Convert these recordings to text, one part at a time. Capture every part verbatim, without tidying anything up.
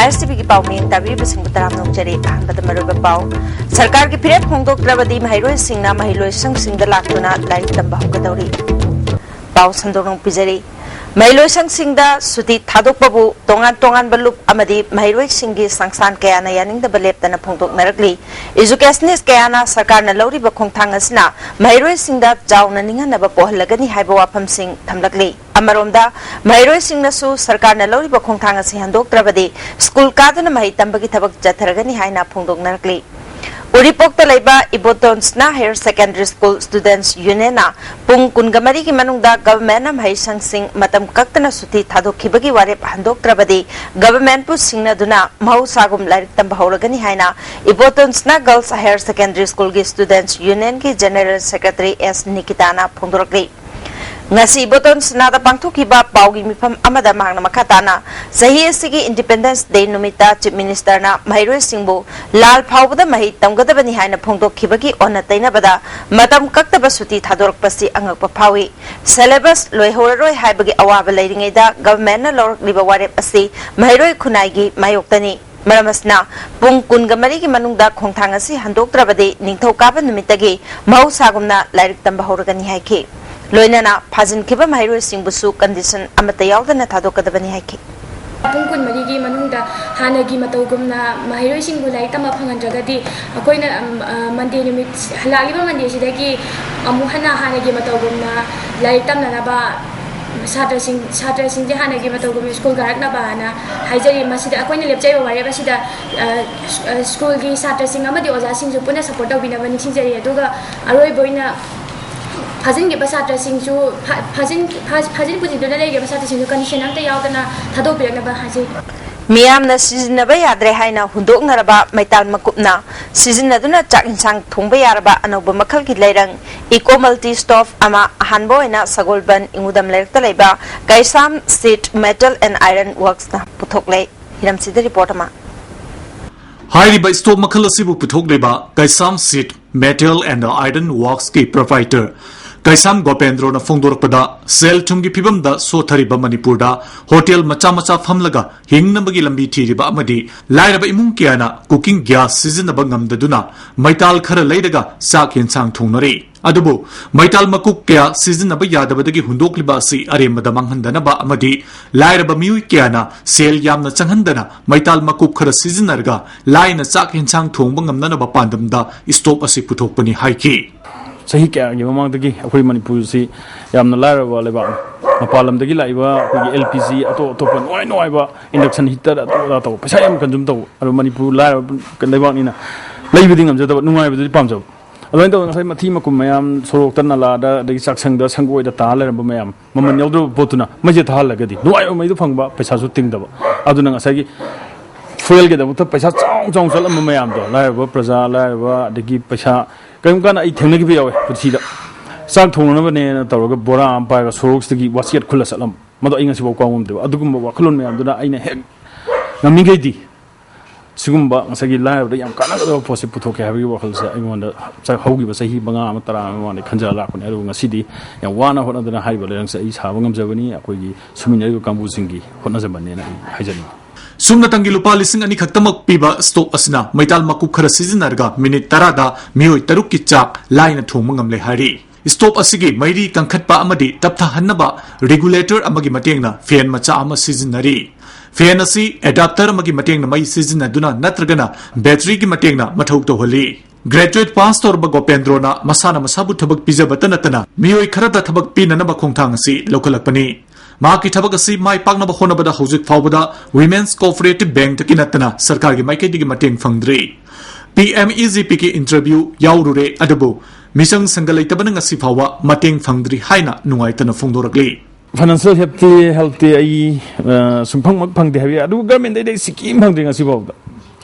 ꯑꯦꯁ T ꯚꯤꯒꯤ ꯄꯥꯎ ꯃꯤꯌꯦꯡ ꯇꯥꯕꯤꯔꯤꯕꯁꯤꯡꯕꯨ ꯇꯔꯥꯝꯅ ꯑꯣꯛꯆꯔꯤ꯫ ꯑꯍꯥꯟꯕꯗ ꯃꯔꯨꯑꯣꯏꯕ ꯄꯥꯎ꯫ ꯁꯔꯀꯥꯔꯒꯤ ꯐꯤꯔꯦꯞ ꯐꯣꯡꯗꯣꯛꯇ꯭ꯔꯕꯗꯤ ꯃꯍꯩꯔꯣꯏꯁꯤꯡꯅ ꯃꯍꯩꯂꯣꯏꯁꯪꯁꯤꯡꯗ ꯂꯥꯛꯇꯨꯅ ꯂꯥꯏꯔꯤꯛ ꯇꯝꯕ ꯍꯧꯒꯗꯧꯔꯤ꯫ ꯄꯥꯎ ꯁꯟꯗꯣꯛꯅ ꯄꯤꯖꯔꯤ꯫ ꯃꯍꯩꯂꯣꯏꯁꯪꯁꯤꯡꯗ ꯁꯨꯇꯤ ꯊꯥꯗꯣꯛꯄꯕꯨ ꯇꯣꯉꯥꯟ ꯇꯣꯉꯥꯟꯕ ꯂꯨꯞ ꯑꯃꯗꯤ ꯃꯍꯩꯔꯣꯏꯁꯤꯡꯒꯤ ꯁꯪꯁꯥꯟ ꯀꯌꯥꯅ ꯌꯥꯅꯤꯡꯗꯕ ꯂꯦꯞꯇꯅ ꯐꯣꯡꯗꯣꯛꯅꯔꯛꯂꯤ꯫ Educationist ꯀꯌꯥꯅ ꯁꯔꯀꯥꯔꯅ ꯂꯧꯔꯤꯕ ꯈꯣꯡꯊꯥꯡ ꯑꯁꯤꯅ ꯃꯍꯩꯔꯣꯏꯁꯤꯡꯗ ꯆꯥꯎꯅ ꯅꯤꯡꯍꯟꯅꯕ ꯄꯣꯛꯍꯜꯂꯒꯅꯤ ꯍꯥꯏꯕ ꯋꯥꯐꯝꯁꯤꯡ ꯊꯝꯂꯛꯂꯤ꯫ ꯑꯃꯔꯣꯝꯗ, ꯃꯍꯩꯔꯣꯏꯁꯤꯡꯅꯁꯨ ꯁꯔꯀꯥꯔꯅ ꯂꯧꯔꯤꯕ ꯈꯣꯡꯊꯥꯡ ꯑꯁꯤ ꯍꯟꯗꯣꯛꯇ꯭ꯔꯕꯗꯤ ꯁ꯭ꯀꯨꯜ ꯀꯥꯗꯨꯅ ꯃꯍꯩ ꯇꯝꯕꯒꯤ ꯊꯕꯛ ꯆꯠꯊꯔꯒꯅꯤ ꯍꯥꯏꯅ ꯐꯣꯡꯗꯣꯛꯅꯔꯛꯂꯤ꯫ ꯎꯔꯤꯄꯣꯛꯇ ꯂꯩꯕ ꯏꯕꯣꯇꯣꯟꯁꯅꯥ Higher Secondary School Students Union ꯅ ꯄꯨꯡ ꯀꯨꯟꯒ ꯃꯔꯤꯒꯤ ꯃꯅꯨꯡꯗ government ꯅ ꯃꯍꯩꯁꯪꯁꯤꯡ ꯃꯇꯝ ꯀꯛꯇꯅ ꯁꯨꯇꯤ ꯊꯥꯗꯣꯛꯈꯤꯕꯒꯤ ꯋꯥꯔꯦꯞ ꯍꯟꯗꯣꯛꯇ꯭ꯔꯕꯗꯤ government ꯄꯨ ꯁꯤꯡꯅꯗꯨꯅ ꯃꯍꯧꯁꯥꯒꯨꯝ ꯂꯥꯏꯔꯤꯛ ꯇꯝꯕ ꯍꯧꯔꯒꯅꯤ ꯍꯥꯏꯅ ꯏꯕꯣꯇꯣꯟꯁꯅꯥ Girls Higher Secondary School ꯒꯤ Students Union ꯒꯤ General Secretary ꯑꯦꯁ ꯅꯤꯀꯤꯇꯥꯅ ꯐꯣꯡꯗꯣꯔꯛꯂꯤ꯫ ꯉꯁꯤ ꯏꯕꯣꯇꯣꯟꯁꯅꯥꯗ ꯄꯥꯡꯊꯣꯛꯈꯤꯕ ꯄꯥꯎꯒꯤ ꯃꯤꯐꯝ ꯑꯃꯗ ꯃꯍꯥꯛꯅ ꯃꯈꯥ ꯇꯥꯅ ꯆꯍꯤ ꯑꯁꯤꯒꯤ Independence Day ꯅꯨꯃꯤꯠꯇ Chief Minister ꯅ ꯃꯍꯩꯔꯣꯏꯁꯤꯡꯕꯨ ꯂꯥꯜ ꯐꯥꯎꯕꯗ ꯃꯍꯩ ꯇꯝꯒꯗꯕꯅꯤ ꯍꯥꯏꯅ ꯐꯣꯡꯗꯣꯛꯈꯤꯕꯒꯤ ꯑꯣꯟꯅ ꯇꯩꯅꯕꯗ ꯃꯇꯝ ꯀꯛꯇꯕ ꯁꯨꯇꯤ ꯊꯥꯗꯣꯔꯛꯄꯁꯤ ꯑꯉꯛꯄ ꯐꯥꯎꯏ꯫ Syllabus ꯂꯣꯏꯍꯧꯔꯔꯣꯏ ꯍꯥꯏꯕꯒꯤ ꯑꯋꯥꯕ ꯂꯩꯔꯤꯉꯩꯗ government ꯅ ꯂꯧꯔꯛꯂꯤꯕ ꯋꯥꯔꯦꯞ ꯑꯁꯤ ꯃꯍꯩꯔꯣꯏ ꯈꯨꯟꯅꯥꯏꯒꯤ ꯃꯥꯌꯣꯛꯇꯅꯤ꯫ ꯃꯔꯝ ꯑꯁꯤꯅ, ꯄꯨꯡ ꯀꯨꯟꯒ ꯃꯔꯤꯒꯤ ꯃꯅꯨꯡꯗ ꯈꯣꯡꯊꯥꯡ ꯑꯁꯤ ꯍꯟꯗꯣꯛꯇ꯭ꯔꯕꯗꯤ ꯅꯤꯡꯊꯧꯀꯥꯕ ꯅꯨꯃꯤꯠꯇꯒꯤ ꯃꯍꯧꯁꯥꯒꯨꯝꯅ ꯂꯥꯏꯔꯤꯛ ꯇꯝꯕ ꯍꯧꯔꯒꯅꯤ ꯍꯥꯏꯈꯤ꯫ ꯂꯣꯏꯅꯅ ꯐꯥꯖꯤꯟꯈꯤꯕ ꯃꯍꯩꯔꯣꯏꯁꯤꯡꯕꯨꯁꯨ condition ꯑꯃꯠꯇ ꯌꯥꯎꯗꯅ ꯊꯥꯗꯣꯛꯀꯗꯕꯅꯤ ꯍꯥꯏꯈꯤ꯫ ꯄꯨꯡ ꯀꯨꯟꯃꯔꯤꯒꯤ ꯃꯅꯨꯡꯗ ꯍꯥꯟꯅꯒꯤ ꯃꯇꯧꯒꯨꯝꯅ ꯃꯍꯩꯔꯣꯏꯁꯤꯡꯕꯨ ꯂꯥꯏꯔꯤꯛ ꯇꯝꯕ ꯐꯪꯍꯟꯗ꯭ꯔꯒꯗꯤ, ꯑꯩꯈꯣꯏꯅ, ꯑꯝ, ꯑ, Monday ꯅꯨꯃꯤꯠ, ꯂꯥꯛꯂꯤꯕ Monday ꯁꯤꯗꯒꯤ ꯑꯃꯨꯛ ꯍꯟꯅ ꯍꯥꯟꯅꯒꯤ ꯃꯇꯧꯒꯨꯝꯅ ꯂꯥꯏꯔꯤꯛ ꯇꯝꯅꯅꯕ ꯁꯥꯇ꯭ꯔꯁꯤꯡ, ꯁꯥꯇ꯭ꯔꯁꯤꯡꯁꯦ ꯍꯥꯟꯅꯒꯤ ꯃꯇꯧꯒꯨꯝꯅ ꯁ꯭ꯀꯨꯜ ꯀꯥꯔꯛꯅꯕꯅ ꯍꯥꯏꯖꯔꯤ꯫ ꯃꯁꯤꯗ ꯑꯩꯈꯣꯏꯅ ꯂꯦꯞꯆꯔꯤꯕ ꯋꯥꯔꯦꯞ ꯑꯁꯤꯗ, ꯑ, ꯁ꯭ꯀꯨꯜꯒꯤ ꯁꯥꯇ꯭ꯔꯁꯤꯡ ꯑꯃꯗꯤ ꯑꯣꯖꯥꯁꯤꯡꯁꯨ ꯄꯨꯟꯅ support ꯇꯧꯕꯤꯅꯕ ꯅꯤꯡꯁꯤꯡꯖꯔꯤ꯫ ꯑꯗꯨꯒ ꯑꯔꯣꯏꯕ ꯑꯣꯏꯅ ꯐꯥꯖꯤꯟꯈꯤꯕ ꯁꯥꯇ꯭ꯔꯁꯤꯡꯁꯨ, ꯐꯥ-, ꯐꯥꯖꯤꯟ-, ꯐꯥ-, ꯐꯥꯖꯤꯟ ꯄꯨꯁꯤꯟꯗꯨꯅ ꯂꯩꯔꯤꯕ ꯁꯥꯇ꯭ꯔꯁꯤꯡꯁꯨ condition ꯑꯝꯇ ꯌꯥꯎꯗꯅ ꯊꯥꯗꯣꯛꯄꯤꯔꯛꯅꯕ ꯍꯥꯏꯖꯔꯤ꯫ ꯃꯤꯌꯥꯝꯅ ꯁꯤꯖꯤꯟꯅꯕ ꯌꯥꯗ꯭ꯔꯦ ꯍꯥꯏꯅ ꯍꯨꯟꯗꯣꯛꯅꯔꯕ ꯃꯩꯇꯥꯟ ꯃꯀꯨꯞꯅ ꯁꯤꯖꯤꯟꯅꯗꯨꯅ ꯆꯥꯛ ꯏꯟꯁꯥꯡ ꯊꯣꯡꯕ ꯌꯥꯔꯕ ꯑꯅꯧꯕ ꯃꯈꯜꯒꯤ ꯂꯩꯔꯪ Eco Multi Stove ꯑꯃ ꯑꯍꯥꯟꯕ ꯑꯣꯏꯅ ꯁꯒꯣꯜꯕꯟ ꯏꯉꯨꯗꯝ ꯂꯩꯔꯛꯇ ꯂꯩꯕ ꯀꯩꯁꯥꯝ Seat Metal and Iron Works ꯅ ꯄꯨꯊꯣꯛꯂꯦ꯫ ꯍꯤꯔꯝꯁꯤꯗ report ꯑꯃ꯫ ꯍꯥꯏꯔꯤꯕ stove ꯃꯈꯜ ꯑꯁꯤꯕꯨ ꯄꯨꯊꯣꯛꯂꯤꯕ ꯀꯩꯁꯥꯝ Seat Metal and Iron Works ꯀꯤ proprietor ꯀꯩꯁꯥꯝ ꯒꯣꯄꯦꯟꯗ꯭ꯔꯣꯅ ꯐꯣꯡꯗꯣꯔꯛꯄꯗ, ꯁꯦꯜ ꯊꯨꯝꯒꯤ ꯐꯤꯕꯝꯗ ꯁꯣꯊꯔꯤꯕ ꯃꯅꯤꯄꯨꯔꯗ ꯍꯣꯇꯦꯜ ꯃꯆꯥ ꯃꯆꯥ ꯐꯝꯂꯒ ꯍꯤꯡꯅꯕꯒꯤ ꯂꯝꯕꯤ ꯊꯤꯔꯤꯕ ꯑꯃꯗꯤ ꯂꯥꯏꯔꯕ ꯏꯃꯨꯡ ꯀꯌꯥꯅ cooking gas ꯁꯤꯖꯤꯟꯅꯕ ꯉꯝꯗꯗꯨꯅ ꯃꯩꯇꯥꯜ ꯈꯔ ꯂꯩꯔꯒ ꯆꯥꯛ ꯌꯦꯟꯁꯥꯡ ꯊꯣꯡꯅꯔꯤ꯫ ꯑꯗꯨꯕꯨ ꯃꯩꯇꯥꯜ ꯃꯀꯨꯞ ꯀꯌꯥ ꯁꯤꯖꯤꯟꯅꯕ ꯌꯥꯗꯕꯗꯒꯤ ꯍꯨꯟꯗꯣꯛꯂꯤꯕ ꯑꯁꯤ ꯑꯔꯦꯝꯕꯗ ꯃꯥꯡꯍꯟꯗꯅꯕ ꯑꯃꯗꯤ ꯂꯥꯏꯔꯕ ꯃꯤꯑꯣꯏ ꯀꯌꯥꯅ ꯁꯦꯜ ꯌꯥꯝꯅ ꯆꯪꯍꯟꯗꯅ ꯃꯩꯇꯥꯜ ꯃꯀꯨꯞ ꯈꯔ ꯁꯤꯖꯤꯟꯅꯔꯒ ꯂꯥꯏꯅ ꯆꯥꯛ ꯌꯦꯟꯁꯥꯡ ꯊꯣꯡꯕ ꯉꯝꯅꯅꯕ ꯄꯥꯟꯗꯝꯗ stove ꯑꯁꯤ ꯄꯨꯊꯣꯛꯄꯅꯤ ꯍꯥꯏꯈꯤ꯫ ꯆꯍꯤ ꯀꯌꯥꯒꯤ ꯃꯃꯥꯡꯗꯒꯤ ꯑꯩꯈꯣꯏ ꯃꯅꯤꯄꯨꯔꯁꯤ ꯌꯥꯝꯅ ꯂꯥꯏꯔꯕ ꯂꯩꯕꯥꯛꯅꯤ꯫ ꯃꯄꯥꯟ ꯂꯝꯗꯒꯤ ꯂꯥꯛꯏꯕ ꯑꯩꯈꯣꯏꯒꯤ L P G, ꯑꯇꯣꯞ ꯑꯇꯣꯞꯄ ꯅꯨꯡꯉꯥꯏ ꯅꯨꯡꯉꯥꯏꯕ induction heater, ꯑꯇꯣꯞ ꯑꯇꯥ ꯇꯧꯕ, ꯄꯩꯁꯥ ꯌꯥꯝ consume ꯇꯧꯕ, ꯑꯗꯣ ꯃꯅꯤꯄꯨꯔ ꯂꯥꯏꯔꯕ ꯂꯩꯕꯥꯛꯅꯤꯅ ꯂꯩꯕꯗꯤ ꯉꯝꯖꯗꯕ, ꯅꯨꯡꯉꯥꯏꯕꯗꯨꯗꯤ ꯄꯥꯝꯖꯕ꯫ ꯑꯗꯨꯃꯥꯏꯅ ꯇꯧꯗꯅ ꯉꯁꯥꯏ ꯃꯊꯤ ꯃꯀꯨꯝ ꯃꯌꯥꯝ ꯁꯣꯔꯣꯛꯇ, ꯅꯂꯥꯗ, ꯑꯗꯒꯤ ꯆꯥꯛꯁꯪꯗ, ꯁꯪꯒꯣꯏꯗ ꯇꯥ ꯂꯩꯔꯝꯕ ꯃꯌꯥꯝ, ꯃꯃꯜ ꯌꯥꯎꯗ꯭ꯔꯕ ꯄꯣꯠꯇꯨꯅ ꯃꯩꯁꯦ ꯊꯥꯍꯜꯂꯒꯗꯤ ꯅꯨꯡꯉꯥꯏꯕ ꯃꯩꯗꯣ ꯐꯪꯕ, ꯄꯩꯁꯥꯁꯨ ꯇꯤꯡꯗꯕ꯫ ꯑꯗꯨꯅ ꯉꯁꯥꯏꯒꯤ fuelꯒꯤꯗꯃꯛꯇ ꯄꯩꯁꯥ ꯆꯥꯎ ꯆꯥꯎ ꯆꯠꯂꯝꯕ ꯃꯌꯥꯝꯗꯣ, ꯂꯥꯏꯔꯕ ꯄ꯭ꯔꯖꯥ, ꯂꯥꯏꯔꯕ, ꯑꯗꯒꯤ ꯄꯩꯁꯥ ꯀꯔꯤꯒꯨꯝꯕ ꯀꯥꯟꯗ ꯑꯩ ꯊꯦꯡꯅꯈꯤꯕ ꯌꯥꯎꯋꯦ ꯄꯨꯟꯁꯤꯗ꯫ ꯆꯥꯛ ꯊꯣꯡꯅꯅꯕꯅꯦꯅ ꯇꯧꯔꯒ ꯕꯣꯔꯥ ꯑꯃ ꯄꯥꯏꯔꯒ ꯁꯣꯔꯣꯛꯁꯤꯗꯒꯤ ꯋꯥꯆꯦꯠ ꯈꯨꯜꯂ ꯆꯠꯂꯝꯕ꯫ ꯃꯗꯣ ꯑꯩ ꯉꯁꯤꯐꯥꯎ ꯀꯥꯎ ꯉꯝꯗꯦꯕ꯫ ꯑꯗꯨꯒꯨꯝꯕ ꯋꯥꯈꯜꯂꯣꯟ ꯃꯌꯥꯝꯗꯨꯅ ꯑꯩꯅ ꯍꯦꯛ ꯉꯝꯃꯤꯈꯩꯗꯤ ꯁꯤꯒꯨꯝꯕ ꯉꯁꯥꯏꯒꯤ ꯂꯥꯏꯔꯕꯗ ꯌꯥꯝ ꯀꯥꯟꯅꯒꯗꯕ ꯄꯣꯠꯁꯦ ꯄꯨꯊꯣꯛꯀꯦ ꯍꯥꯏꯕꯒꯤ ꯋꯥꯈꯜꯁꯦ ꯑꯩꯉꯣꯟꯗ ꯆ-, ꯍꯧꯈꯤꯕ ꯆꯍꯤ ꯃꯉꯥ ꯑꯃ, ꯇꯔꯥ ꯑꯃ ꯃꯃꯥꯡꯗ ꯈꯟꯖ ꯂꯥꯛꯄꯅꯦ꯫ ꯑꯗꯨꯕꯨ ꯉꯁꯤꯗꯤ ꯌꯥꯝ ꯋꯥꯅ ꯍꯣꯠꯅꯗꯅ ꯍꯥꯏꯔꯤꯕ ꯂꯩꯔꯪꯁꯦ ꯑꯩ ꯁꯥꯕ ꯉꯝꯖꯕꯅꯤ, ꯑꯩꯈꯣꯏꯒꯤ ꯁꯨꯃꯤꯟꯅꯔꯤꯕ ꯀꯥꯡꯕꯨꯁꯤꯡꯒꯤ ꯍꯣꯠꯅꯖꯃꯟꯅꯦꯅ ꯑꯩ ꯍꯥꯏꯖꯅꯤꯡꯉꯤ꯫ ꯁꯨꯞꯅꯇꯪꯒꯤ ꯂꯨꯄꯥ ꯂꯤꯁꯤꯡ ꯑꯅꯤ ꯈꯛꯇꯃꯛ ꯄꯤꯕ stove ꯑꯁꯤꯅ ꯃꯩꯇꯥꯜ ꯃꯀꯨꯞ ꯈꯔ ꯁꯤꯖꯤꯟꯅꯔꯒ ꯃꯤꯅꯤꯠ ꯇꯔꯥꯗ ꯃꯤꯑꯣꯏ ꯇꯔꯨꯛꯀꯤ ꯆꯥꯛ ꯂꯥꯏꯅ ꯊꯣꯡꯕ ꯉꯝꯂꯦ ꯍꯥꯏꯔꯤ꯫ Stove ꯑꯁꯤꯒꯤ ꯃꯩꯔꯤ ꯀꯟꯈꯠꯄ ꯑꯃꯗꯤ ꯇꯞꯊꯍꯟꯅꯕ regulator ꯑꯃꯒꯤ ꯃꯇꯦꯡꯅ fan ꯃꯆꯥ ꯑꯃ ꯁꯤꯖꯤꯟꯅꯔꯤ꯫ Fan ꯑꯁꯤ adapter ꯑꯃꯒꯤ ꯃꯇꯦꯡꯅ ꯃꯩ ꯁꯤꯖꯤꯟꯅꯗꯨꯅ ꯅꯠꯇ꯭ꯔꯒꯅ batteryꯒꯤ ꯃꯇꯦꯡꯅ ꯃꯊꯧ ꯇꯧꯍꯜꯂꯤ꯫ Graduate pass ꯇꯧꯔꯕ ꯒꯣꯄꯦꯟꯗ꯭ꯔꯣꯅ ꯃꯁꯥꯅ ꯃꯁꯥꯕꯨ ꯊꯕꯛ ꯄꯤꯖꯕꯇ ꯅꯠꯇꯅ ꯃꯤꯑꯣꯏ ꯈꯔꯗ ꯊꯕꯛ ꯄꯤꯅꯅꯕ ꯈꯣꯡꯊꯥꯡ ꯑꯁꯤ ꯂꯧꯈꯠꯂꯛꯄꯅꯤ꯫ ꯃꯍꯥꯛꯀꯤ ꯊꯕꯛ ꯑꯁꯤ ꯃꯥꯏ ꯄꯥꯛꯅꯕ ꯍꯣꯠꯅꯕꯗ ꯍꯧꯖꯤꯛ ꯐꯥꯎꯕꯗ Women's Cooperative Bankꯇꯒꯤ ꯅꯠꯇꯅ ꯁꯔꯀꯥꯔꯒꯤ ꯃꯥꯏꯀꯩꯗꯒꯤ ꯃꯇꯦꯡ ꯐꯪꯗ꯭ꯔꯤ꯫ P M E G Pꯒꯤ interview ꯌꯥꯎꯔꯨꯔꯦ, ꯑꯗꯨꯕꯨ ꯃꯤꯆꯪ ꯁꯪꯒ ꯂꯩꯇꯕꯅ ꯉꯁꯤ ꯐꯥꯎꯕ ꯃꯇꯦꯡ ꯐꯪꯗ꯭ꯔꯤ ꯍꯥꯏꯅ ꯅꯨꯡꯉꯥꯏꯇꯅ ꯐꯣꯡꯗꯣꯔꯛꯂꯤ꯫ Financial helpꯇꯤ, helpꯇꯤ ꯑꯩ, ꯑ, ꯁꯨꯡꯐꯪꯃꯛ ꯐꯪꯗꯦ ꯍꯥꯏꯕ ꯌꯥꯏ, ꯑꯗꯨꯕꯨ governmentꯇꯩꯗꯤ ꯑꯩ ꯁꯤꯀꯤ ꯑꯃ ꯐꯪꯗ꯭ꯔꯤ ꯉꯁꯤ ꯐꯥꯎꯕꯗ꯫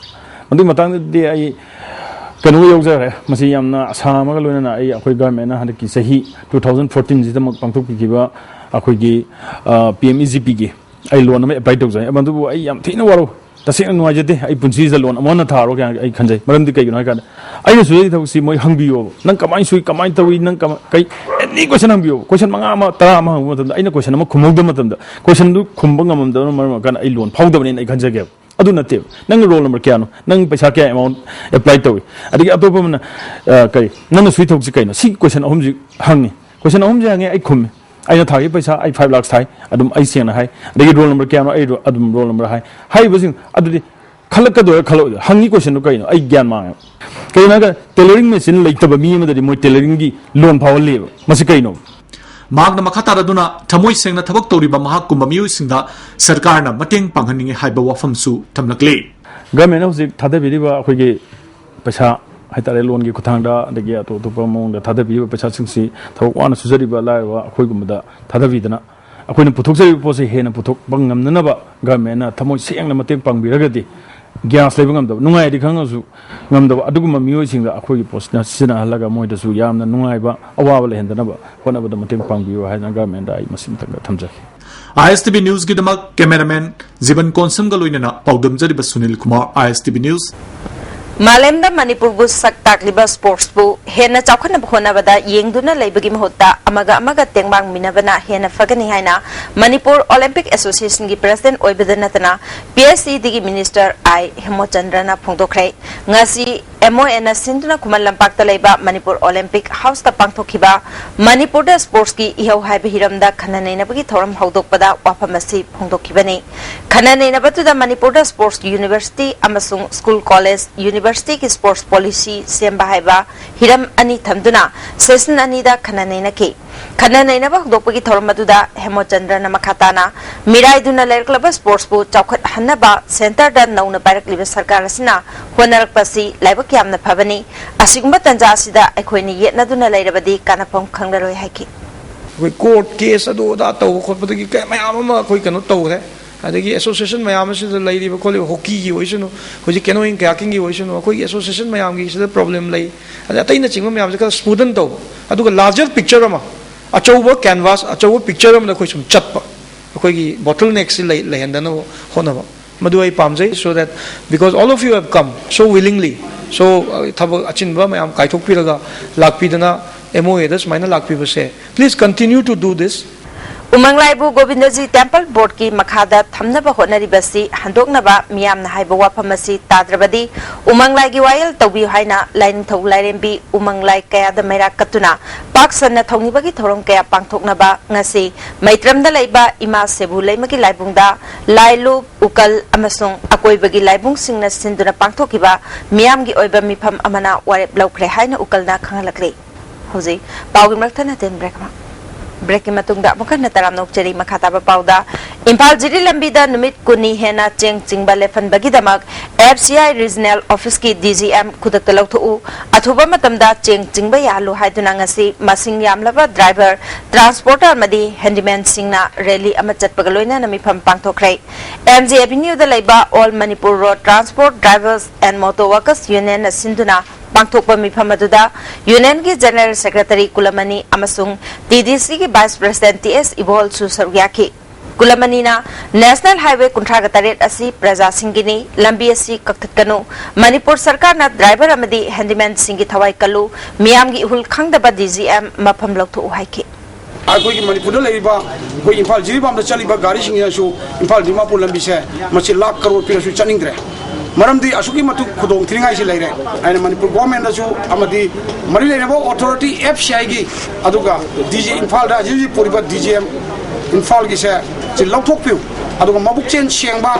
ꯑꯗꯨꯒꯤ ꯃꯇꯥꯡꯗꯗꯤ ꯑꯩ ꯀꯩꯅꯣ ꯌꯧꯖꯔꯦ, ꯃꯁꯤ ꯌꯥꯝꯅ ꯑꯁꯥ ꯑꯃꯒ ꯂꯣꯏꯅꯅ ꯑꯩ, ꯑꯩꯈꯣꯏ governmentꯅ ꯍꯟꯗꯛꯀꯤ ꯆꯍꯤ two thousand fourteen ꯁꯤꯗꯃꯛ ꯄꯥꯡꯊꯣꯛꯄꯤꯈꯤꯕ ꯑꯩꯈꯣꯏꯒꯤ, ꯑ, P M E G Pꯒꯤ ꯑꯩ loan ꯑꯃ apply ꯇꯧꯖꯩ, ꯃꯗꯨꯕꯨ ꯑꯩ ꯌꯥꯝ ꯊꯤꯅ ꯋꯥꯔꯧ-, ꯇꯁꯦꯡꯅ ꯅꯨꯡꯉꯥꯏꯖꯗꯦ꯫ ꯑꯩ ꯄꯨꯟꯁꯤꯁꯤꯗ loan ꯑꯃꯨꯛ ꯍꯟꯅ ꯊꯥꯔꯣꯏ ꯀꯥꯏꯅ ꯑꯩ ꯈꯟꯖꯩ꯫ ꯃꯔꯝꯗꯤ ꯀꯩꯒꯤꯅꯣ ꯍꯥꯏ ꯀꯥꯟꯗ, ꯑꯩꯅ ꯁꯨꯖꯔꯤ ꯊꯕꯛꯁꯤ ꯃꯣꯏ ꯍꯪꯕꯤꯌꯣꯕ, "ꯅꯪ ꯀꯃꯥꯏꯅ ꯁꯨꯏ, ꯀꯃꯥꯏꯅ ꯇꯧꯏ, ꯅꯪ ꯀꯃꯥꯏ-, ꯀꯩ, any question ꯍꯪꯕꯤꯌꯣꯕ꯫ Question ꯃꯉꯥ ꯑꯃ, ꯇꯔꯥ ꯑꯃ ꯍꯪꯕ ꯃꯇꯝꯗ, ꯑꯩꯅ question ꯑꯃ ꯈꯨꯝꯍꯧꯗꯕ ꯃꯇꯝꯗ, question ꯗꯨ ꯈꯨꯝꯕ ꯉꯝꯃꯝꯗꯕꯅ ꯃꯔꯝ ꯑꯣꯏꯔꯀꯥꯟꯗ ꯑꯩ loan ꯐꯥꯎꯗꯕꯅꯦꯅ ꯑꯩ ꯈꯟꯖꯒꯦꯕ꯫ ꯑꯗꯨ ꯅꯠꯇꯦꯕ꯫ ꯅꯪ roll number ꯀꯌꯥꯅꯣ? ꯅꯪ ꯄꯩꯁꯥ ꯀꯌꯥ amount apply ꯇꯧꯏ?" ꯑꯗꯒꯤ ꯑꯇꯣꯞꯄ ꯑꯃꯅ, ꯑ, ꯀꯔꯤ, "ꯅꯪꯅ ꯁꯨꯏ ꯊꯕꯛꯁꯤ ꯀꯩꯅꯣ?" ꯁꯤ question ꯑꯍꯨꯝꯁꯤ ꯍꯪꯉꯤ꯫ Question ꯑꯍꯨꯝꯁꯤ ꯍꯪꯉꯤ, ꯑꯩ ꯈꯨꯝꯃꯤ꯫ ꯑꯩꯅ ꯊꯥꯈꯤꯕ ꯄꯩꯁꯥ, ꯑꯩ five lakhs ꯊꯥꯏ, ꯑꯗꯨꯝ ꯑꯩ ꯁꯦꯡꯅ ꯍꯥꯏ꯫ ꯑꯗꯒꯤ roll number ꯀꯌꯥꯅꯣ? ꯑꯩ ro-, ꯑꯗꯨꯝ roll number ꯍꯥꯏ꯫ ꯍꯥꯏꯔꯤꯕꯁꯤꯡ ꯑꯗꯨꯗꯤ ꯈꯜꯂꯛꯀꯗꯣꯏꯔꯥ ꯈꯜꯂꯛꯑꯣꯏꯗꯣꯏꯔꯥ? ꯍꯪꯉꯤ question ꯗꯨ ꯀꯩꯅꯣ? ꯑꯩ ꯒ꯭ꯌꯥꯟ ꯃꯥꯡꯉꯦꯕ꯫ ꯀꯩꯒꯤꯅꯣ ꯍꯥꯏꯔꯒ, tailoring machine ꯂꯩꯇꯕ ꯃꯤ ꯑꯃꯗꯗꯤ ꯃꯣꯏ tailoring ꯒꯤ loan ꯐꯥꯎꯍꯜꯂꯦꯕ꯫ ꯃꯁꯤ ꯀꯩꯅꯣ? ꯃꯍꯥꯛꯅ ꯃꯈꯥ ꯇꯥꯔꯗꯨꯅ ꯊꯃꯣꯏ ꯁꯦꯡꯅ ꯊꯕꯛ ꯇꯧꯔꯤꯕ ꯃꯍꯥꯛꯀꯨꯝꯕ ꯃꯤꯑꯣꯏꯁꯤꯡꯗ ꯁꯔꯀꯥꯔꯅ ꯃꯇꯦꯡ ꯄꯥꯡꯍꯟꯅꯤꯡꯏ ꯍꯥꯏꯕ ꯋꯥꯐꯝꯁꯨ ꯊꯝꯂꯛꯂꯤ꯫ Government ꯅ ꯍꯧꯖꯤꯛ ꯊꯥꯗꯕꯤꯔꯤꯕ ꯑꯩꯈꯣꯏꯒꯤ ꯄꯩꯁꯥ ꯍꯥꯏꯇꯥꯔꯦ, loan ꯒꯤ ꯈꯨꯠꯊꯥꯡꯗ, ꯑꯗꯒꯤ ꯑꯇꯣꯞ ꯑꯇꯣꯞꯄ ꯃꯑꯣꯡꯗ ꯊꯥꯗꯕꯤꯔꯤꯕ ꯄꯩꯁꯥꯁꯤꯡꯁꯤ ꯊꯕꯛ ꯋꯥꯅ ꯁꯨꯖꯔꯤꯕ ꯂꯥꯏꯔꯕ ꯑꯩꯈꯣꯏꯒꯨꯝꯕꯗ ꯊꯥꯗꯕꯤꯗꯅ, ꯑꯩꯈꯣꯏꯅ ꯄꯨꯊꯣꯛꯆꯔꯤꯕ ꯄꯣꯠꯁꯤ ꯍꯦꯟꯅ ꯄꯨꯊꯣꯛꯄ ꯉꯝꯅꯅꯕ government ꯅ ꯊꯃꯣꯏ ꯁꯦꯡꯅ ꯃꯇꯦꯡ ꯄꯥꯡꯕꯤꯔꯒꯗꯤ, gas ꯂꯩꯕ ꯉꯝꯗꯕ, ꯅꯨꯡꯉꯥꯏꯔꯗꯤ ꯈꯪꯉꯁꯨ ꯉꯝꯗꯕ ꯑꯗꯨꯒꯨꯝꯕ ꯃꯤꯑꯣꯏꯁꯤꯡꯗ ꯑꯩꯈꯣꯏꯒꯤ ꯄꯣꯠꯁꯤꯅ ꯁꯤꯖꯤꯟꯅꯍꯜꯂꯒ ꯃꯣꯏꯗꯁꯨ ꯌꯥꯝꯅ ꯅꯨꯡꯉꯥꯏꯕ, ꯑꯋꯥꯕ ꯂꯩꯍꯟꯗꯅꯕ ꯍꯣꯠꯅꯕꯗ ꯃꯇꯦꯡ ꯄꯥꯡꯕꯤꯌꯨ ꯍꯥꯏꯅ government ꯗ ꯑꯩ ꯃꯁꯤ ꯃꯊꯪꯗ ꯊꯝꯖꯒꯦ꯫ I S T V news ꯒꯤꯗꯃꯛ cameraman ꯖꯤꯕꯟ ꯀꯣꯟꯁꯝꯒ ꯂꯣꯏꯅꯅ ꯄꯥꯎꯗꯝꯖꯔꯤꯕ Sunil Kumar, I S T V news꯫ ꯃꯥꯂꯦꯝꯗ ꯃꯅꯤꯄꯨꯔꯕꯨ ꯁꯛ ꯇꯥꯛꯂꯤꯕ sports ꯄꯨ ꯍꯦꯟꯅ ꯆꯥꯎꯈꯠꯅꯕ ꯍꯣꯠꯅꯕꯗ ꯌꯦꯡꯗꯨꯅ ꯂꯩꯕꯒꯤ ꯃꯍꯨꯠꯇ ꯑꯃꯒ ꯑꯃꯒ ꯇꯦꯡꯕꯥꯡꯃꯤꯟꯅꯕꯅ ꯍꯦꯟꯅ ꯐꯒꯅꯤ ꯍꯥꯏꯅ ꯃꯅꯤꯄꯨꯔ Olympic Association ꯒꯤ president ꯑꯣꯏꯕꯗ ꯅꯠꯇꯅ P S E D ꯒꯤ minister I ꯍꯦꯃꯣꯆꯟꯗ꯭ꯔꯅ ꯐꯣꯡꯗꯣꯛꯈ꯭ꯔꯦ꯫ ꯉꯁꯤ M O A ꯅ ꯁꯤꯟꯗꯨꯅ ꯈꯨꯃꯟ ꯂꯝꯄꯥꯛꯇ ꯂꯩꯕ ꯃꯅꯤꯄꯨꯔ Olympic House ꯇ ꯄꯥꯡꯊꯣꯛꯈꯤꯕ ꯃꯅꯤꯄꯨꯔꯗ sports ꯀꯤ ꯏꯍꯧ ꯍꯥꯏꯕ ꯍꯤꯔꯝꯗ ꯈꯟꯅ ꯅꯩꯅꯕꯒꯤ ꯊꯧꯔꯝ ꯍꯧꯗꯣꯛꯄꯗ ꯋꯥꯐꯝ ꯑꯁꯤ ꯐꯣꯡꯗꯣꯛꯈꯤꯕꯅꯤ꯫ ꯈꯟꯅ ꯅꯩꯅꯕꯗꯨꯗ ꯃꯅꯤꯄꯨꯔꯗ sports university ꯑꯃꯁꯨꯡ school college university ꯒꯤ sports policy ꯁꯦꯝꯕ ꯍꯥꯏꯕ ꯍꯤꯔꯝ ꯑꯅꯤ ꯊꯝꯗꯨꯅ session ꯑꯅꯤꯗ ꯈꯟꯅ ꯅꯩꯅꯈꯤ꯫ ꯈꯟꯅ ꯅꯩꯅꯕ ꯍꯧꯗꯣꯛꯄꯒꯤ ꯊꯧꯔꯝ ꯑꯗꯨꯗ ꯍꯦꯃꯣꯆꯟꯗ꯭ꯔꯅ ꯃꯈꯥ ꯇꯥꯅ ꯃꯤꯔꯥꯏꯗꯨꯅ ꯂꯩꯔꯛꯂꯕ sports ꯄꯨ ꯆꯥꯎꯈꯠꯍꯟꯅꯕ centre ꯗ ꯅꯧꯅ ꯄꯥꯏꯔꯛꯂꯤꯕ ꯁꯔꯀꯥꯔ ꯑꯁꯤꯅ ꯍꯣꯠꯅꯔꯛꯄ ꯑꯁꯤ ꯂꯥꯏꯕꯛ ꯌꯥꯝꯅ ꯐꯕꯅꯤ꯫ ꯑꯁꯤꯒꯨꯝꯕ ꯇꯥꯟꯖꯥ ꯑꯁꯤꯗ ꯑꯩꯈꯣꯏꯅ ꯌꯦꯠꯅꯗꯨꯅ ꯂꯩꯔꯕꯗꯤ ꯀꯥꯟꯅꯐꯝ ꯈꯪꯂꯔꯣꯏ ꯍꯥꯏꯈꯤ꯫ ꯑꯩꯈꯣꯏ court case ꯑꯗꯨ ꯑꯗꯥ ꯇꯧꯕ ꯈꯣꯠꯄꯗꯒꯤ ꯀꯌꯥ ꯃꯌꯥꯝ ꯑꯃ ꯑꯩꯈꯣꯏ ꯀꯩꯅꯣ ꯇꯧꯈ꯭ꯔꯦ꯫ ꯑꯗꯒꯤ association ꯃꯌꯥꯝ ꯑꯁꯤꯗ ꯂꯩꯔꯤꯕ ꯈꯣꯠꯂꯤꯕ hockey ꯒꯤ ꯑꯣꯏꯁꯅꯨ, ꯍꯧꯖꯤꯛ canoeing kayakingꯒꯤ ꯑꯣꯏꯁꯅꯨ, ꯑꯩꯈꯣꯏꯒꯤ association ꯃꯌꯥꯝꯒꯤꯁꯤꯗ problem ꯂꯩ꯫ ꯑꯗꯩ ꯑꯇꯩꯅꯆꯤꯡꯕ ꯃꯌꯥꯝꯁꯦ ꯈꯔ smoothen ꯇꯧꯕ, ꯑꯗꯨꯒ larger picture ꯑꯃ, ꯑꯆꯧꯕ canvas, ꯑꯆꯧꯕ picture ꯑꯃꯗ ꯑꯩꯈꯣꯏ ꯁꯨꯝ ꯆꯠꯄ, ꯑꯩꯈꯣꯏꯒꯤ bottleneck ꯁꯤ ꯂꯩ-, ꯂꯩꯍꯟꯗꯅꯕ ꯍꯣꯠꯅꯕ꯫ ꯃꯗꯨ ꯑꯩ ꯄꯥꯝꯖꯩ꯫ So that, because all of you have come so willingly, so, uh, ꯊꯕꯛ ꯑꯆꯤꯟꯕ ꯃꯌꯥꯝ ꯀꯥꯏꯊꯣꯛꯄꯤꯔꯒ ꯂꯥꯛꯄꯤꯗꯅ M O A ꯗ ꯁꯨꯃꯥꯏꯅ ꯂꯥꯛꯄꯤꯕꯁꯦ, please continue to do this. ꯎꯃꯪ ꯂꯥꯏꯕꯨ ꯒꯣꯕꯤꯟꯗꯖꯤ ꯇꯦꯝꯄꯜ ꯕꯣꯔꯗꯀꯤ ꯃꯈꯥꯗ ꯊꯝꯅꯕ ꯍꯣꯠꯅꯔꯤꯕꯁꯤ ꯍꯟꯗꯣꯛꯅꯕ ꯃꯤꯌꯥꯝꯅ ꯍꯥꯏꯕ ꯋꯥꯐꯝ ꯑꯁꯤ ꯇꯥꯗ꯭ꯔꯕꯗꯤ ꯎꯃꯪ ꯂꯥꯏꯒꯤ ꯋꯥꯌꯦꯜ ꯇꯧꯕꯤꯌꯨ ꯍꯥꯏꯅ ꯂꯥꯏꯅꯤꯡꯊꯧ ꯂꯥꯏꯔꯦꯝꯕꯤ ꯎꯃꯪ ꯂꯥꯏ ꯀꯌꯥꯗ ꯃꯩꯔꯥ ꯀꯠꯇꯨꯅ ꯄꯥꯛ ꯁꯟꯅ ꯊꯧꯅꯤꯕꯒꯤ ꯊꯧꯔꯝ ꯀꯌꯥ ꯄꯥꯡꯊꯣꯛꯅꯕ ꯉꯁꯤ ꯃꯩꯇ꯭ꯔꯝꯗ ꯂꯩꯕ ꯏꯃꯥ ꯁꯦꯕꯨ ꯂꯩꯃꯒꯤ ꯂꯥꯏꯕꯨꯡꯗ ꯂꯥꯏ ꯂꯨꯞ, ꯎꯀꯜ ꯑꯃꯁꯨꯡ ꯑꯀꯣꯏꯕꯒꯤ ꯂꯥꯏꯕꯨꯡꯁꯤꯡꯅ ꯁꯤꯟꯗꯨꯅ ꯄꯥꯡꯊꯣꯛꯈꯤꯕ ꯃꯤꯌꯥꯝꯒꯤ ꯑꯣꯏꯕ ꯃꯤꯐꯝ ꯑꯃꯅ ꯋꯥꯔꯦꯞ ꯂꯧꯈ꯭ꯔꯦ ꯍꯥꯏꯅ ꯎꯀꯜꯅ ꯈꯪꯍꯜꯂꯛꯂꯤ꯫ ꯍꯧꯖꯤꯛ ꯄꯥꯎꯒꯤ ꯃꯔꯛ ꯊꯠꯅ ꯇꯦꯟ ꯕ꯭ꯔꯦꯛ ꯑꯃ꯫ ꯕ꯭ꯔꯦꯛꯀꯤ ꯃꯇꯨꯡꯗ ꯑꯃꯨꯛ ꯍꯟꯅ ꯇꯔꯥꯝꯅ ꯑꯣꯛꯆꯔꯤ꯫ ꯃꯈꯥ ꯇꯥꯕ ꯄꯥꯎꯗ, ꯏꯝꯐꯥꯜ ꯖꯤꯔꯤ ꯂꯝꯕꯤꯗ ꯅꯨꯃꯤꯠ ꯀꯨꯟꯅꯤ ꯍꯦꯟꯅ ꯆꯦꯡ ꯆꯤꯡꯕ ꯂꯦꯞꯍꯟꯕꯒꯤꯗꯃꯛ F C I Regional Office ꯀꯤ D G M ꯈꯨꯗꯛꯇ ꯂꯧꯊꯣꯛꯎ, ꯑꯊꯨꯕ ꯃꯇꯝꯗ ꯆꯦꯡ ꯆꯤꯡꯕ ꯌꯥꯍꯜꯂꯨ ꯍꯥꯏꯗꯨꯅ ꯉꯁꯤ ꯃꯁꯤꯡ ꯌꯥꯝꯂꯕ driver, transporter ꯑꯃꯗꯤ handyman ꯁꯤꯡꯅ rally ꯑꯃ ꯆꯠꯄꯒ ꯂꯣꯏꯅꯅ ꯃꯤꯐꯝ ꯄꯥꯡꯊꯣꯛꯈ꯭ꯔꯦ꯫ M G Avenue ꯗ ꯂꯩꯕ All Manipur Road Transport Drivers and Motor Workers Union ꯅ ꯁꯤꯟꯗꯨꯅ ꯄꯥꯡꯊꯣꯛꯄ ꯃꯤꯐꯝ ꯑꯗꯨꯗ Union ꯒꯤ General Secretary ꯀꯨꯂꯃꯅꯤ ꯑꯃꯁꯨꯡ T D C ꯒꯤ Vice President T S ꯏꯕꯣꯍꯜꯁꯨ ꯁꯔꯨꯛ ꯌꯥꯈꯤ꯫ ꯀꯨꯂꯃꯅꯤꯅ National Highway ꯀꯨꯟꯊ꯭ꯔꯥꯒ ꯇꯔꯦꯠ ꯑꯁꯤ ꯄ꯭ꯔꯖꯥꯁꯤꯡꯒꯤꯅꯤ, ꯂꯝꯕꯤ ꯑꯁꯤ ꯀꯛꯊꯠꯀꯅꯨ, ꯃꯅꯤꯄꯨꯔ ꯁꯔꯀꯥꯔꯅ driver ꯑꯃꯗꯤ handyman ꯁꯤꯡꯒꯤ ꯊꯋꯥꯏ ꯀꯜꯂꯨ, ꯃꯤꯌꯥꯝꯒꯤ ꯏꯍꯨꯜ ꯈꯪꯗꯕ D G M ꯃꯐꯝ ꯂꯧꯊꯣꯛꯎ ꯍꯥꯏꯈꯤ꯫ ꯑꯩꯈꯣꯏꯒꯤ ꯃꯅꯤꯄꯨꯔꯗ ꯂꯩꯔꯤꯕ ꯑꯩꯈꯣꯏ ꯏꯝꯐꯥꯜ ꯖꯤꯔꯤꯕꯥꯝꯗ ꯆꯠꯂꯤꯕ ꯒꯥꯔꯤꯁꯤꯡꯁꯤꯅꯁꯨ ꯏꯝꯐꯥꯜ ꯗꯤꯃꯥꯄꯨꯔ ꯂꯝꯕꯤꯁꯦ ꯃꯁꯤ ꯂꯥꯈ ꯀꯔꯣꯔ ꯄꯤꯔꯁꯨ ꯆꯠꯅꯤꯡꯗ꯭ꯔꯦ꯫ ꯃꯔꯝꯗꯤ ꯑꯁꯨꯛꯀꯤ ꯃꯇꯤꯛ ꯈꯨꯗꯣꯡ ꯊꯤꯅꯤꯡꯉꯥꯏꯁꯤ ꯂꯩꯔꯦ꯫ ꯑꯩꯅ ꯃꯅꯤꯄꯨꯔ ꯒꯣꯔꯃꯦꯟꯗꯁꯨ ꯑꯃꯗꯤ ꯃꯔꯤ ꯂꯩꯅꯕ authority F C I ꯒꯤ, ꯑꯗꯨꯒ D G ꯏꯝꯐꯥꯜꯗ ꯍꯧꯖꯤꯛ ꯍꯧꯖꯤꯛ ꯄꯨꯔꯤꯕ D G M ꯏꯝꯐꯥꯜꯒꯤꯁꯦ ꯁꯤ ꯂꯧꯊꯣꯛꯄꯤꯌꯨ꯫ ꯑꯗꯨꯒ ꯃꯕꯨꯛꯆꯦꯜ ꯁꯦꯡꯕ,